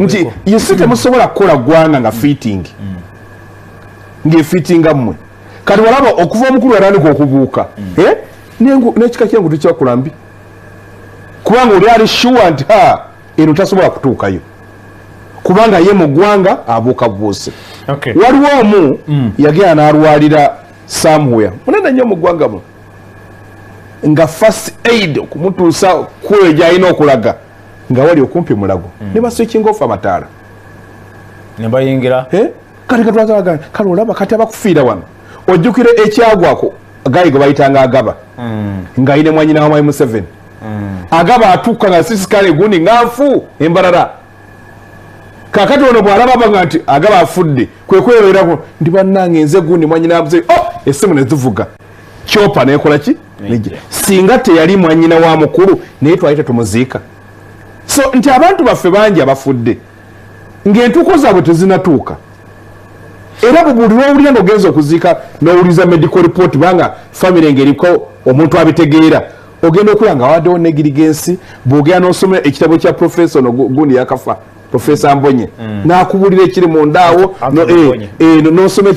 nti yesi temusobola kukola ggwanga nga fitting ng'efitinga mmwe kati walaba okuva omukulu yatandika okubuuka n'ekika kyenguudo kyakula mbi. Kubanga oli ali sure nti ha eno tasobola kutuukayo, kubanga ye mu ggwanga abuuka bubuuse. Waliwo omu yagenda n'alwalira somewhere munene nnyo mu ggwanga muno, nga first aid okumutuusa kweyo gy'alina okulaga nga wali okumpi Mulago, ne baswitchinga off amataala ne bayingira. Kati katwazalaga kale olaba kati abakufiira wano. Ojjukire ekyagwako gayi gwe bayitanga Agaba, ng'ayina mwanyina wa Mwami Museveni. Agaba atuuka nga sisikale gundi nga nfu embalala. Kakati ono bw'alaba banga nti Agaba afudde, kwe kwewerako nti bannange nze gundi mwanyina wa Museveni. Oh, essimu ne zivuga, chopper nekola ki? Singa teyali mwanyina wa mukulu, naye twali tetumuziika. So nti abantu baffe bangi abafudde ng'entuuko zaabwe tezinatuuka, era buli lwowulira ng'ogenza okuziika n'owuliza medical report, banga family ng'eriko omuntu abitegeera, ogenda okulaba nga waddewo negligence. Bw'ogenda n'osoma ekitabo kya professor ono gundi yakafa, Professor Mbonye, n'akubulira ekiri mundaawo, n'osoma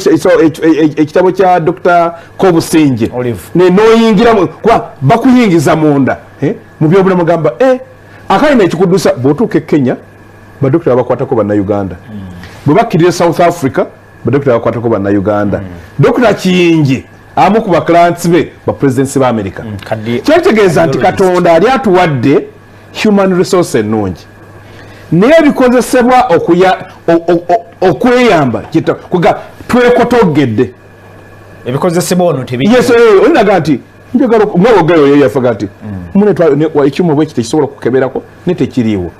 ekitabo kya Dr Kobusinge, n'oyingira kuba bakuyingiza munda mu byobulamu, gamba akalina ekikuddusa. Bw'otuuka e Kenya, badokita babakwatako Bannayuganda. Bwe bakkirira South Africa, badokita babakwatako Bannayuganda. Dokita Kiyingi, amu ku baclients be bapresidensi ba America. Kyekitegeeza nti Katonda ali atuwadde human resource ennungi, naye ebikozesebwa okweyamba kuga twekotogedde. Ebikozesebwa ono. Olinaga nti njagala nga yafaga nti ekyuma bweki tekisobola kukeberako, ne tekiriiwo.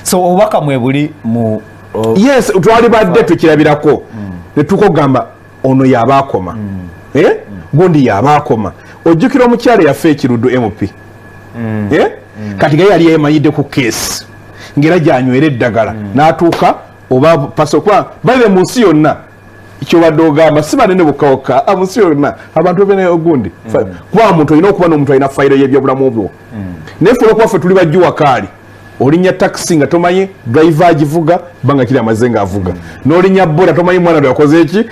So obubaka mwe buli mu Yes, twalibadde tukirabirako netukogamba ono yaba akoma, gundi yaba akoma. Ojjukira omukyala yaffe ekiruddu MP, kati gaye yali yemanyidde ku keesi ngaera gyanywera eddagala, n'atuuka oba paso kuba balire mu nsi yonna. Kyobadde ogamba si banene bokka, mu nsi yonna abantu bene ogundi, kuba omuntu olina okuba n'omuntu alina fayiro y'ebyobulamu bwo. Naye ffe olwokuba ffe tuli bajjuwa kaali, olinya takisi nga tomanyi driver agivuga banga kiri amaze nga avuga, n'olinya boda tomanyi mwana lwe yakoze eki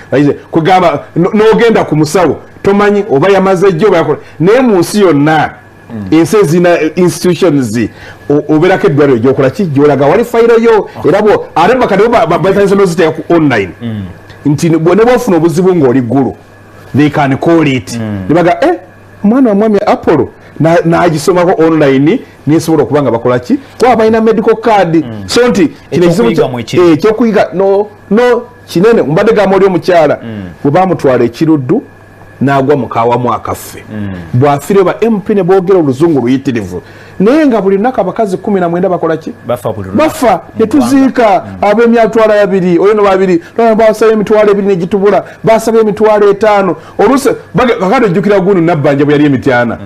kugamba, n'ogenda ku musawo tomanyi oba yamaze jjo oba yakola. Naye mu nsi yonna, ensi ezina institutions, obeerako eddwaliro gyokola ki, gyolaga wali fayiro yo. Era bwo ate bakati batandise noziteeka ku online, nti ne bwofuna obuzibu ng'oli ggulu, they can call it ne baga omwana wa mwami Apollo, n'agisomako online, nesobola okuba nga bakola ki, kuba balina medical card. So nti kino ekizibu ekyokuyiga no kinene. Mbadde gamba oli omukyala bwe bamutwala ekiruddu n'agwa mukawamu akaffe, bw'afiire ba MP ne boogera oluzungu luyitirivu, naye nga buli lunaku abakazi 19 bakola ki? Bafa. Netuziika ab'emitwalo 2, oyo no babiri basaba 20,000 negitubula, basaba 50,000 oluusi. Kakati ojjukira gundi Nabbanja bwe yali emityana,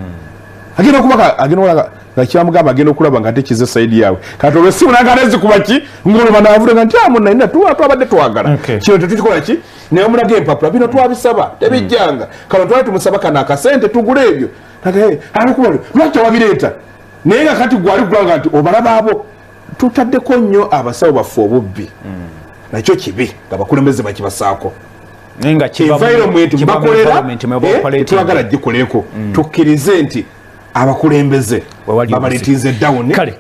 agenda okuba agenda okulaba nga kyamugamba, agenda okulaba nga ate kize side yaabwe. Kati olwesimu nagala ezikuba ki, ngolwo banaavule nti amunna twabadde twagala kino tetukikola ki, naye omulaga empapula bino twabisaba tebijjanga, kano twali tumusaba kano akasente tugule ebyo, lwaki wabireeta? Naye nga kati gwali kulanga nti obalaba abo tutaddeko nnyo abasawo baffe obubbi, nakyo kibi nga bakulembeze bakibasaako. Environment bakolera twagala gikoleko, tukkirize nti abakulembeze babaletinze down. Kale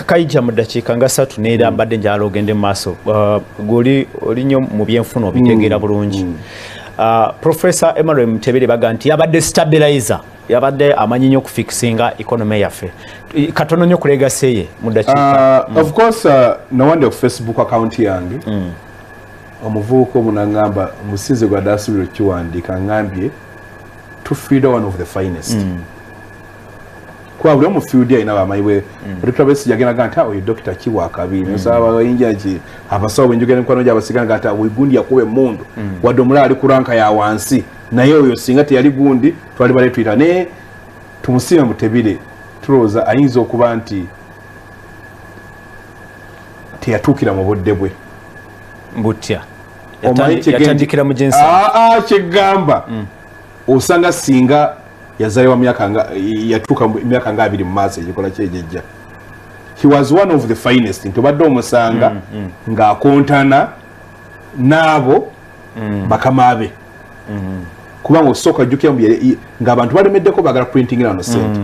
Kaija, mu ddakiika nga 3, neera mbadde njagala ogende mu maaso. Gweoli oli nnyo mu byenfuna, obitegeera bulungi. Professor Emmanuel Mutebere baga nti yabadde stabilizer, yabadde amanyi nnyo okufixinga economy yaffe. Katono nnyo ku legacy ye mu ddakiika. Of course, nawandika ku Facebook account yange, omuvubuka omu naŋŋamba omusinze gwadde asuubira okukiwandiika, ŋŋambye tufiirwa one of the finest, kuba buli omu field alina bamanyi bwe. Dr Besigye agenda ga nti oyo dokita ki wakabi, nosaba bayinja ki abasawo benjogera emikwano gy'abasigana ga nti oyo gundi yakuba emmundu, wadde omulala ali ku rank ya wansi, naye oyo singa teyali gundi twali bale tuyita. Naye Tumusiime Mutebire tulowooza ayinza okuba nti teyatuukira mu budde bwe. Mbutya yatandikira mu gensi? Kyegamba osanga singa yazaalibwa myaka nga yatuuka emyaka nga 20 mu maaso, egikola kyejejja. He was one of the finest, nti obadde omusanga ng'akontana n'abo bakama be, kubanga osooka jjukira ng'abantu balemeddeko bagala printing wano sente.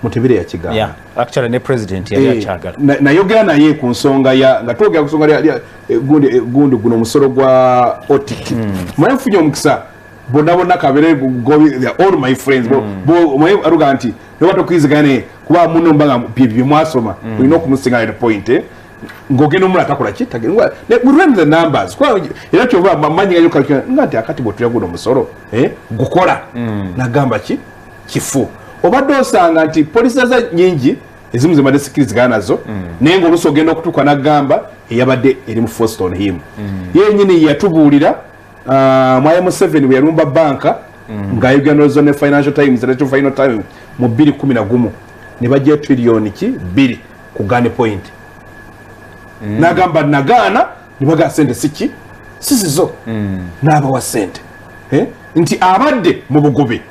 Mutebile yakigamba. Yeah, actually ne president yali akyagala. Nayogera naye ku nsonga ya, nga twogera ku nsonga ya gundi guno omusolo gwa OTT. Mwaye nfunye omukisa bonna bonna kabere gobi, all my friends, bo mwaye aruga nti ne batokwizigane kuba muno mbanga bye mwasoma, olina okumusinga at point, ng'ogenda omulala takola ki? Tagenda. Ne we run the numbers. Kwa era kyova manyi nga yoka nga nti akati bwe guno omusolo, gukola. Nagamba ki? Kifu. Obadde osanga nti policy za nyingi ezimu zibadde sikirizigana nazo, naye ng'oluusi ogenda okutuuka n'agamba eyabadde eri mu forced on him. Ye yennyini yatubuulira, Mwaya Museveni bwe yalumba banka, ng'ayogera n'ozo ne Financial Times, ne Final Times mu 2011, ne bajja trillion ki 2 ku gun point. N'agamba nagaana, ne bagaa sente si ki? Si zizo. N'abawa sente. Nti abadde mu bugubi,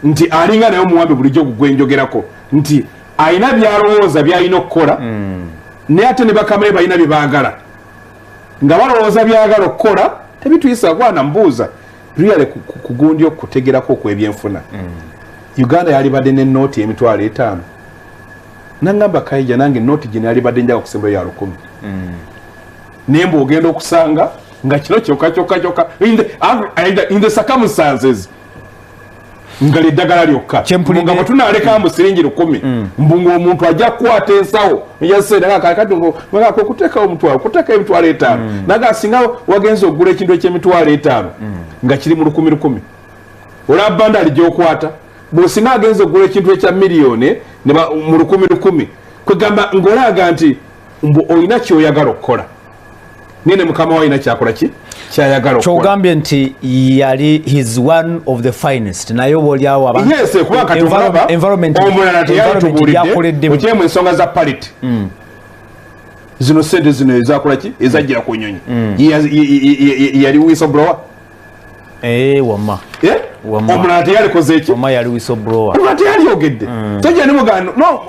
nti alinga naye omuwambe bulijjo gwenjogerako, nti alina byalowooza byalina okukola, naye ate ne bakama be balina bye baagala, nga balowooza byagala okukola tebituyisa. Gwana mbuuza really ku gundi okutegerako okw'ebyenfuna. Uganda yalibadde ne nooti 50,000. Nangamba Kaija nange nooti gye yalibadde njaga okusembayo ya 1,000. Naye mbu ogenda okusanga nga kino kyokka kyokka kyokka in the circumstances nga lyeddagala lyokka, nga bwe tunaaleka mbu siringi 1,000, mbu ng'omuntu ajja kukwata ensawo kati okuteekawo omutwalo, okuteekawo 50,000, naga singa wagenza okugula ekintu eky'emitwalo 50 nga kiri mu 1,000 1,000, olaba bandali gy'okwata. Bw'osinga agenza okugula ekintu ekya miliyoni mu 1,000 1,000, kwegamba ng'olaga nti mbu olina ky'oyagala okukola, naye ne mukama we alina kyakola ki kyayagala okukola. Kyogambye nti yali, he's one of the finest, naye oba oliawo abantu Yes, kuba kati omulaba omulala teyalitubuulidde okyemu ensonga za parity. Zino sente zino ezakola ki, ezajjira ku nyonyi, yali whistleblower. Wamma. Omulala teyalikoze eki? Wamma yali whistleblower. Omulala teyaliyogedde. Kyajja nemugamba no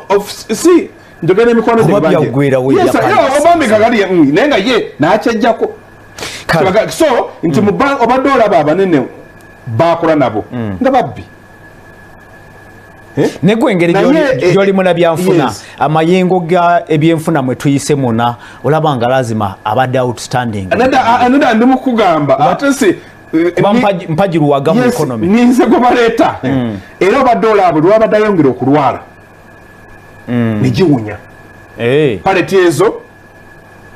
si njogera n'emikwano Oba byaggwerawo. Yes, Japan. yeah, oba mbikagali, naye nga ye n'akyajjako. So nti mu obadde olaba abanene bakola nabo nga babbi. Negwe engeri Naye, gy'oli muna byanfuna, yes. amayengo ga ebyenfuna mwe tuyise muna, olaba nga lazima abadde outstanding. Nedda, ndi mu kugamba ate si Kuba mpagiruwaga mu Yes, economy. Ninze gwe baleeta, era obadde olaba lwabadde ayongera okulwala ne giwunya paleti ezo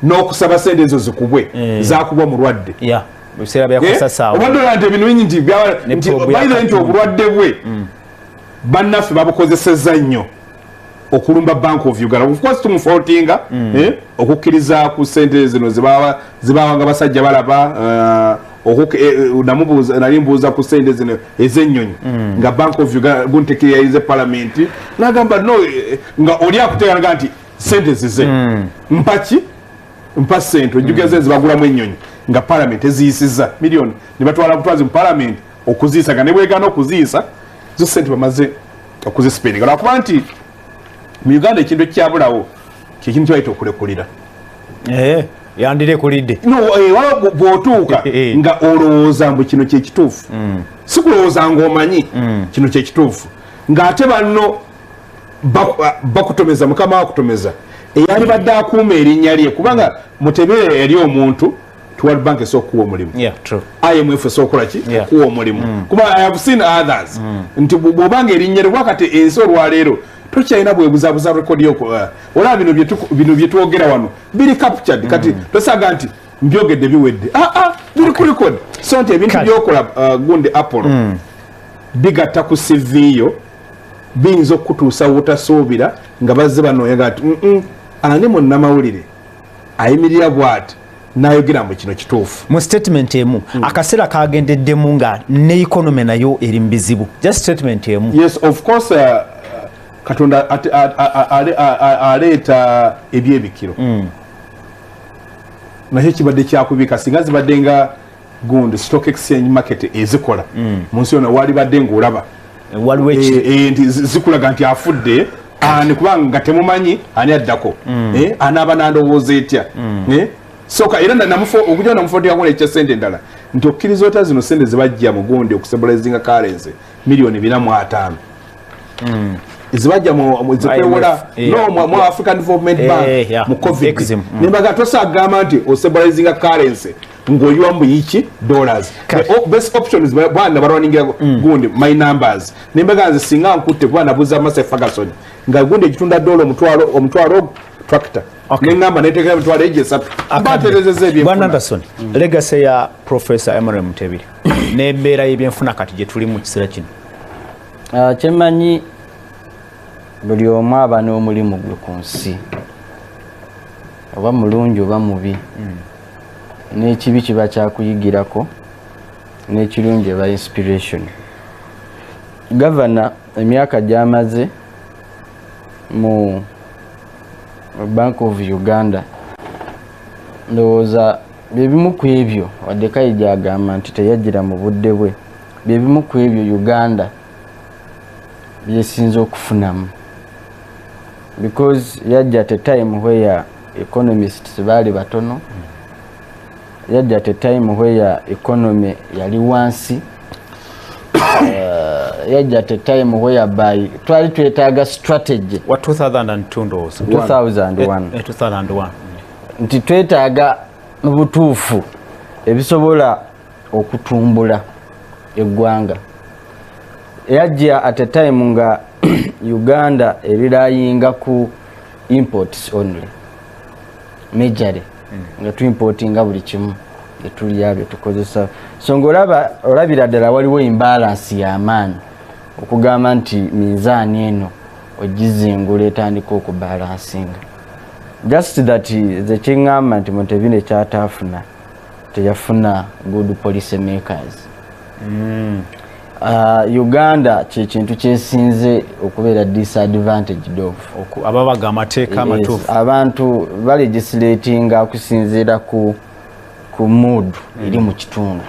n'okusaba sente ezo zikubwe, zakubwa mulwadde. Yeah, mu biseera bya kusasaawo. Obadde olaba nti ebintu bingi nti Ne nti probe ya by the way nti Katumba. obulwadde bwe bannaffe babukozesezza nnyo okulumba Bank of Uganda. Of course tumufaultinga, okukkiriza ku sente zino zibawanga basajja balaba, namubuuza, nali mbuuza ku sente zino ez'ennyonyi nga Bank of Uganda guntekeriyayize parliament, nagamba no, nga oli akuteekaga nti sente zize, mpaki mpa sente, ojjukira zibagulamu ennyonyi nga parliament eziyisiza miliyoni ne batwala butwazi mu parliament okuziyisa, nga ne bwegaana okuziyisa zo sente bamaze okuzisipendinga, lwakuba nti mu Uganda ekintu ekyabulawo kyekintu kyebayita okulekulira. Yandirekulidde. No, wala bw'otuuka nga olowooza mbu kino kyekituufu, si kulowooza ng'omanyi kino kyekituufu, ng'ate banno bakutomeza, mukama wakutomeza eyali badde akuuma erinnya lye, kubanga Mutebere yali omuntu World Bank esobola okuwa omulimu, Yeah, true. IMF esobola okukola ki? Okuwa omulimu, kuba I have seen others nti bw'obanga erinnya lye, kuba kati ensi olwaleero tokyalina bwebuzabuza record yo, olaba bino byetwogera wano biri captured. Kati tosaga nti mbyogedde biwedde, biri ku record. So nti ebintu byokola, gundi Apollo, bigatta ku CV yo, biyinza okukutuusa wotasuubira nga bazze banoonya nti ani munnamawulire ayimirira bw'ati n'ayogera mbu kino kituufu. Mu statement emu, akaseera kagendeddemu nga ne economy nayo eri mu bizibu, just statement emu. Yes, of course, Katonda aleeta ebyebikiro, nakyo kibadde kyakubika. Singa zibadde nga gundi stock exchange market ezikola mu nsi yonna, walibadde ng'olaba waliwo eki nti zikulaga nti afudde ani, kubanga nga temumanyi ani addako, anaaba nandowooza etya. Soka era okujja namufotikako nekya sente endala nti okkiriza otya zino sente zebajja mu gundi okustabilizinga currency 450 million? Zibajja mu zikwewola IMF, no mu African Development Bank mu COVID. Exim. Nembaga tosagamba nti ostabilizinga currency ng'oyiwa mu yiki dollars. The best option is bwana barwaningira gundi my numbers. Nembaga nze singa nkutte kuba nabuza Massey Ferguson nga gundi egitunda dola omutwalo tractor. Nengamba netekera emitwalo egyo esatu. Mbaterezeza ebyenfuna. Bwana Anderson, legacy ya Professor Emmanuel Mutebile n'embeera y'ebyenfuna kati gye tuli mu kiseera kino. Kyemmanyi buli omu aba n'omulimu gwe ku nsi, oba mulungi oba mubi, n'ekibi kiba kyakuyigirako n'ekirungi eba inspiration. Gavana emyaka gy'amaze mu Bank of Uganda, ndowooza byebimu ku ebyo, wadde Kaija agamba nti teyajjira mu budde bwe, byebimu ku ebyo Uganda byesinze okufunamu, because yajja at a time where economists baali batono, yajja at a time where economy yali wansi, yajja at a time whereby twali twetaaga strategy. Wa 2002 ndowooza. 2001. 2001. Nti twetaaga mu butuufu ebisobola okutumbula eggwanga. Yajja at a time nga Uganda erelyinga ku imports only majorly, nga tuimportinga buli kimu etulya byetukozesa. So ngaolaba olabira ddala waliwo imbalance y'amaanyi okugamba nti minzaani eno ogizingula etandika okubalansinga. Just that ze kyeŋŋamba nti Mutebile kyataafuna, teyafuna good policy makers. Uganda kyekintu kyesinze okubeera disadvantaged of Ababaga amateeka amatuufu. Abantu balegislatinga okusinziira ku mood eri mu kitundu,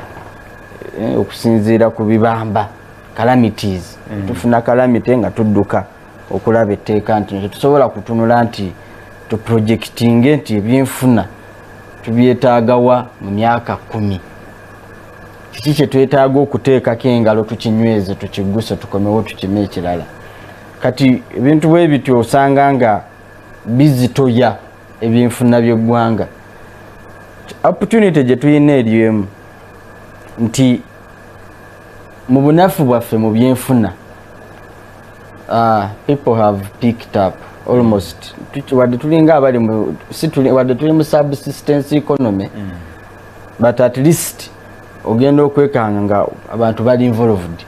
okusinziira ku bibamba calamities. Tufuna calamity nga tudduka okulaba etteeka, nti tetusobola kutunula nti tuprojectinge nti ebyenfuna tubyetaagawa mu myaka 10, kiki kyetwetaaga okuteekako engalo tukinyweze, tukiguse, tukomewo tukime ekirala. Kati ebintu bwe bityo osanga nga bizitoya ebyenfuna by'eggwanga. Opportunity gye tulina eri emu, nti mu bunafu bwaffe mu byenfuna, people have picked up almost. Wadde tulinga abali mu si tuli, wadde tuli mu subsistence economy, but at least ogenda okwekanga nga abantu bali involved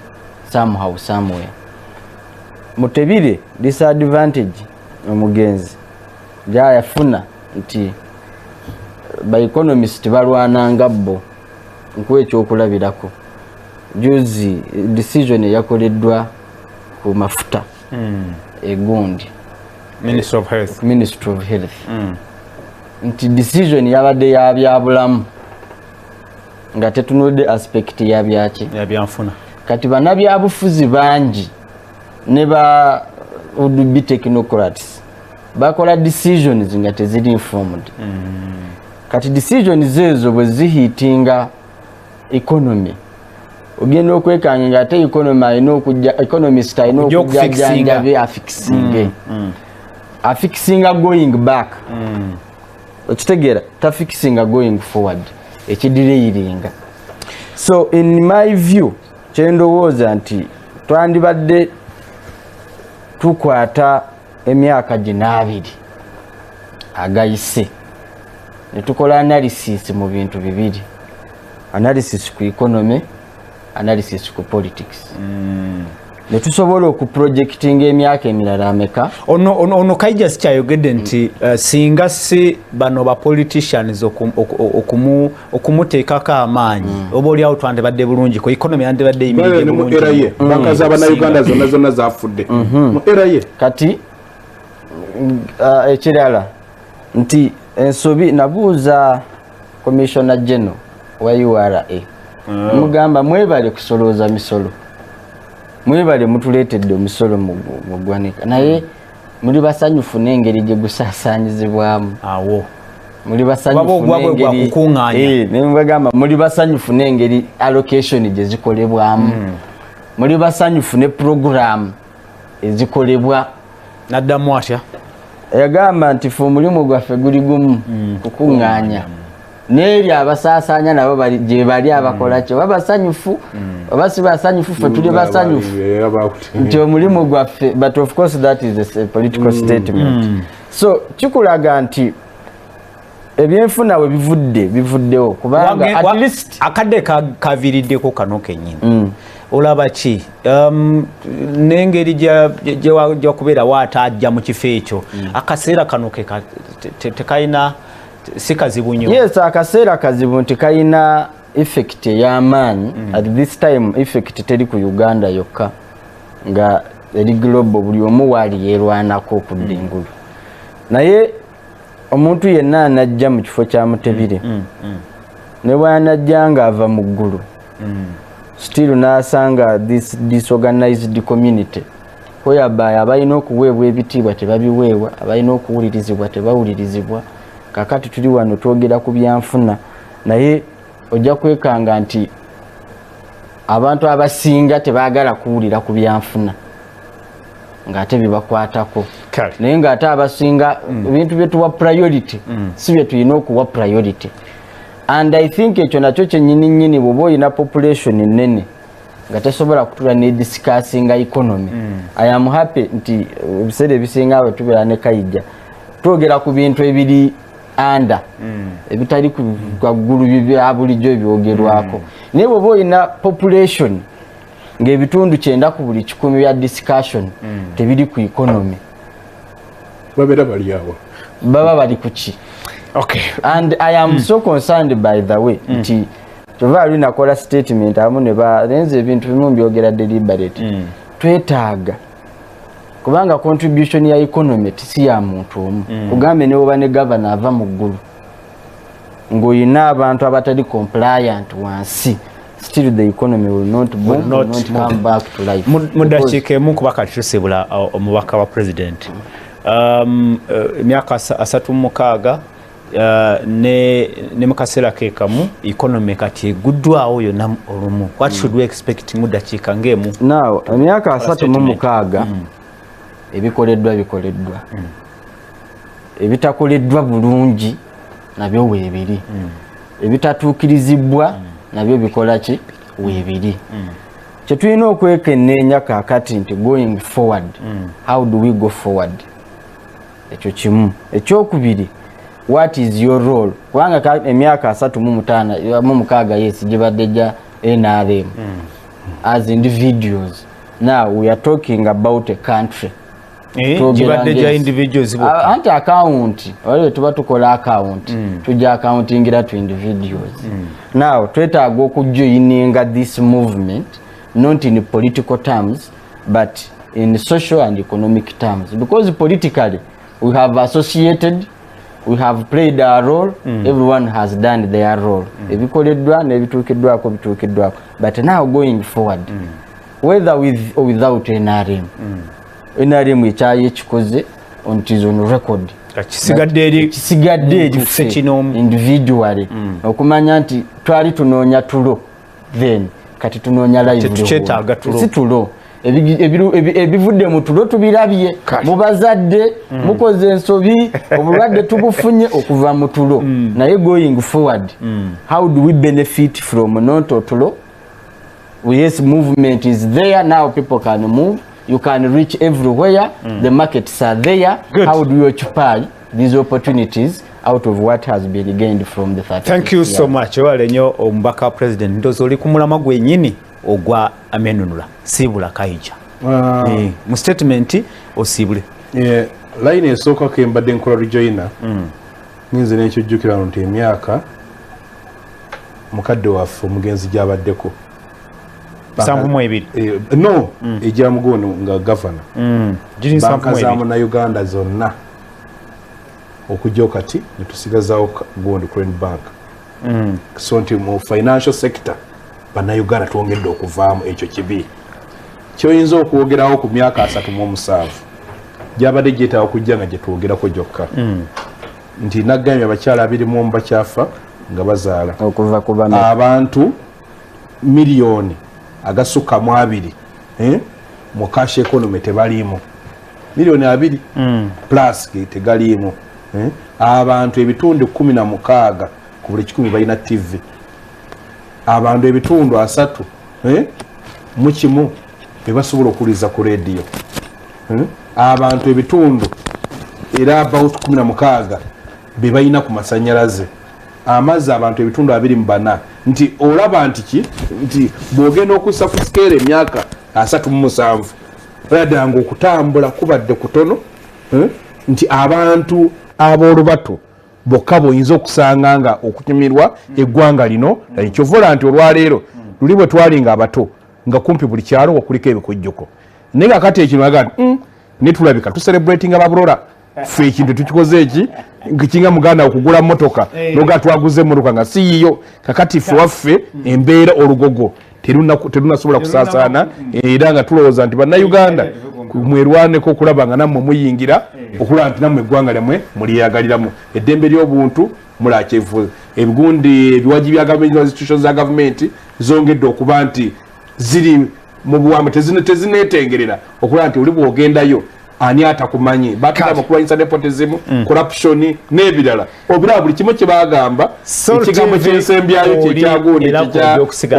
somehow, somewhere. Mutebile disadvantage omugenzi gyayafuna nti ba economist balwananga bo. Nkuwa ekyokulabirako, juzi decision eyakoleddwa ku mafuta egundi Minister of Health. Ministry of Health, nti decision yabadde ya byabulamu nga tetunudde aspect ya byaki. Ya byanfuna. Kati bannabyabufuzi bangi ne ba would be technocrats bakola decisions nga teziri informed. Kati decisions ezo bwe zihitinga economy, ogenda okwekanga nga ate economy alina okujja, economist alina okujja okujja okufixinga. Ajjanjabe, afixinge, afixinga going back, okitegeera, tafixinga going forward, ekidelayinga. So in my view, kyendowooza nti twandibadde tukwata emyaka gino 2 agayise ne tukola analysis mu bintu bibiri: analysis ku economy, analysis ku politics, ne tusobola okuprojectinga emyaka emirala ameka. Ono Kaija sikyayogedde nti singa si bano ba politicians okumuteekako amaanyi, oba oliawo twandibadde bulungi ko economy yandibadde eyimiridde mu bulungi. Era ye banka z'abannayuganda zonna zonna zafudde mu era ye. Kati ekirala nti ensobi nabuuza Commissioner General wa URA, mugamba mwebale kusolooza misolo, mwebale mutuleetedde omusolo mu ggwanika, naye muli basanyufu n'engeri gye gusaasaanyizibwamu? Awo muli basanyufu Waba ogwabwe gwa n'engeri kukuŋŋaanya. Ne mbagamba muli basanyufu n'engeri allocation gye zikolebwamu? Muli basanyufu ne program ezikolebwa. Naddamu atya? Yagamba nti fe omulimu gwaffe guli gumu, kukuŋŋaanya, n'eri abasaasaanya nabo gye bali abakola ki, oba basanyufu oba si basanyufu, ffe tuli basanyufu nti omulimu gwaffe. But of course that is a political statement. So kikulaga nti ebyenfuna we bivudde bivuddewo, kubanga at least akadde kaviiriddeko kano kennyini. Olaba ki n'engeri gyakubeerawo ate ajja mu kifo ekyo, akaseera kano tekalina si kazibu nnyo? Yes, akaseera kazibu nti kalina effect ey'amaanyi. At this time effect teri ku Uganda yokka, nga eri global, buli omu waali yeerwanako okudda engulu. Naye omuntu yenna anajja mu kifo kya Mutebire, ne bw'anajja ng'ava mu ggulu, still n'asanga this disorganized community whereby abalina okuweebwa ebitiibwa tebabiweebwa, abalina okuwulirizibwa tebawulirizibwa. Kakati tuli wano twogera ku byanfuna, naye ojja kwekanga nti abantu abasinga tebaagala kuwulira ku byanfuna ng'ate bibakwatako, naye ng'ate abasinga ebintu bye tuwa priority si bye tulina okuwa priority. And I think ekyo nakyo kyennyini nnyini, bw'oba olina population nnene nga tesobola kutula ne discussinga economy. I am happy nti ebiseera ebisinga bwe tubeera ne Kaija twogera ku bintu ebiri under, ebitali ku waggulu bya bulijjo ebyogerwako. Naye bw'oba olina population ng'ebitundu 90 ku buli 100 bya discussion tebiri ku economy, babeera bali awo, baba bali ku ki? And I am so concerned, by the way, nti kyova luli nakola statement amu ne balenze ebintu bimu mbyogera deliberate. Twetaaga, kubanga contribution ya economy si ya muntu omu. Kugambe ne woba ne governor ava mu ggulu ng'olina abantu abatali compliant wansi, still the economy will not boom, will not come back to life. Mu ddakiika emu, kuba kati tusibula omubaka wa president, emyaka 36 ne mu kaseera ke kamu economy kati eguddwawo yonna olumu, what should we expect mu ddakiika ng'emu? Now emyaka 36, ebikoleddwa bikoleddwa, ebitakoleddwa bulungi nabyo weebiri, ebitatuukirizibwa nabyo bikola ki, weebiri. Kyetulina okwekenneenya kaakati nti going forward, how do we go forward? Ekyo kimu. Ekyokubiri, what is your role? Kubanga emyaka 35 mu 6, yes, gibadde gya NRM as individuals. Now we are talking about a country. Gibadde gya individuals. Anti account waliwo, tuba tukola account, tujja accountingira to individuals. Now twetaaga okujoininga this movement not in political terms but in social and economic terms, because politically we have associated, we have played our role, everyone has done their role, ebikoleddwa n'ebituukiddwako bituukiddwako. But now going forward, whether with or without NRM, NRM ekyayo ekikoze it is on record. Kisigadde eri kisigadde eri muntu ssekinoomu. Individually okumanya nti twali tunoonya tulo, then kati tunoonya livelihood. Tetukyetaaga tulo. Si tulo. Ebivudde mu tulo tubirabye. Mu bazadde mukoze ensobi, obulwadde tubufunye okuva mu tulo. Naye going forward, how do we benefit from not otulo? Yes, movement is there now, people can move, you can reach everywhere, the markets are there. Good. How do you occupy these opportunities out of what has been gained from the 36 Thank you so years? much. Webale nnyo omubaka wa president. Ndowooza oli ku mulamwa gwennyini ogwa amenunula. Siibula, Kaija. Mu statement osiibule. Line esooka ke mbadde nkola rejoiner, nyinza nekyojjukira wano nti emyaka mukadde waffe omugenzi gyabaddeko 72. No, egya mugono nga gavana, Giri nsanvu banka mu za ebiri. Munnayuganda zonna okujjawo kati netusigazawo gundi Crane Bank. So nti mu financial sector Bannayuganda twongedde okuvaamu. Ekyo kibi kyoyinza okwogerawo ku myaka 37 gyabadde gyetaaga okujja nga gyetwogerako gyokka, nti naggambye abakyala 21 bakyafa nga bazaala. Okuva ku bameka? Abantu miliyoni agasukka mu 2, eh? Mu cash economy tebaliimu, miliyoni 20 plus tegaliimu, eh? Abantu ebitundu 16 ku buli 100 balina TV. Abantu ebitundu 31 bebasobola okuwuliriza ku rediyo. Abantu ebitundu era about 16 be balina ku masanyalaze. Amazzi, abantu ebitundu 24. Nti olaba nti ki, nti bw'ogenda okussa ku scale emyaka 37, oladda nga okutambula kubadde kutono, eh? Nti abantu ab'olubatu bokka bw'oyinza okusanga nga okunyumirwa eggwanga lino. Kyova nti olwaleero, luli bwe twalinga abato nga kumpi buli kyalo wakuliko ebikujjuko, naye nga kati ekino aga nti ne tulabika tucelebratinga babulola. Ffe ekintu tukikoze eki kinga muganda okugula motoka noga twaguze emotoka nga si yiyo. Kakati ffe waffe embeera olugogo terunasobola kusaasaana, era nga tulowooza nti Bannayuganda mwerwaneko okulaba nga nammwe muyingira, okulaba nti nammwe eggwanga lyammwe mulyeyagaliramu eddembe ly'obuntu. Mulakyefu ebigundi ebiwaji bya gavumenti, institutions za gavumenti zongedde okuba nti ziri mu buwambe, tezinetengerera okulaba nti oli bw'ogendayo ani atakumanyi. Batugamba okulwanyisa nepotism, corruption n'ebirala. Obiraba buli kimu kye bagamba. Ekigambo kyensembyayo kyekyagundi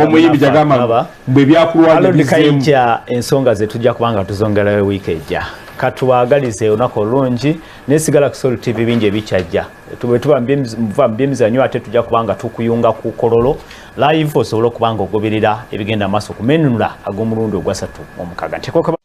omuyimbi kyagamba bwe byakulwanya. Bizeemu ensonga ze tujja kubanga tuzongerayo wiiki ejja. Katubaagalize olunaku olungi. Nesigala ku Sol TV, bingi ebikyajja. Bwe tuba muva mu byemizannyo, ate tujja kubanga tukuyunga ku Kololo live, osobole okuba nga ogoberera ebigenda maaso ku menunula ag'omulundi ogwasatu mu mukaaga. Nteekwa.